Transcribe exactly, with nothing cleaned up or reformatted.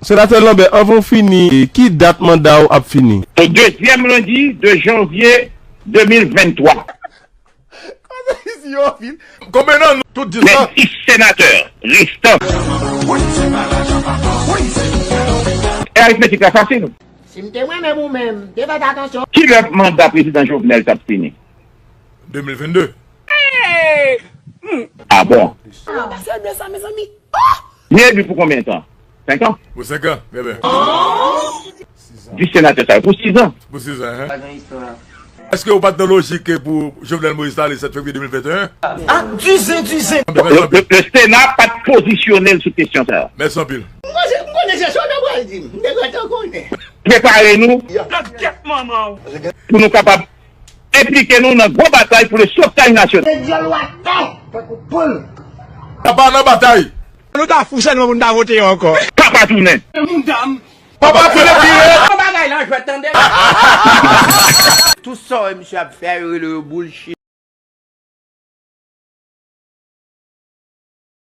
Senatè Lambert, anvan w fini, ki dat manda w ap fini? Le deuxième lundi de janvier deux mille vingt-trois. Kote isi yo vin? Konbyen nan nou? Tout dis la? Les dix sénateurs restants. E aritmetik la fasil. Si m te mwen menm ou menm, m te fè atansyon. Kilè manda prezidan Jovenel t ap fini? De mil vennde. Ah bon? Mwen pa sèlman sa, mezanmi. Li eli pou konbyen tan? Senk an? Pou senk an, bebe. Dis senatè sa yo pou sis an. Pou sis an, hein? Èske ou pa t nan lojik ke pou Jovenel Moïse ta ale sèt fevriye de mil venteyen? Ah, dizen, dizen. Le, le, le Sénat pa t pozisyone l sou kesyon sa a. Mèsi anpil. M konnen, m konnen se sa w ta pral di m. M te gentan konnen. Prepare nou. Nan tèt manman w. Pou nou kapab enplike nou nan gwo batay pou le sotaj nasyonal. Se dyòl w atò, tankou poul. Papa nan batay. Nou ta fou sèlman pou nou ta vote yo ankò. Papa tounen. Papa tounen vire. Yon bagay lan jwèt tande. Tout sa w wè misye ap fè yo rele yo bullshit.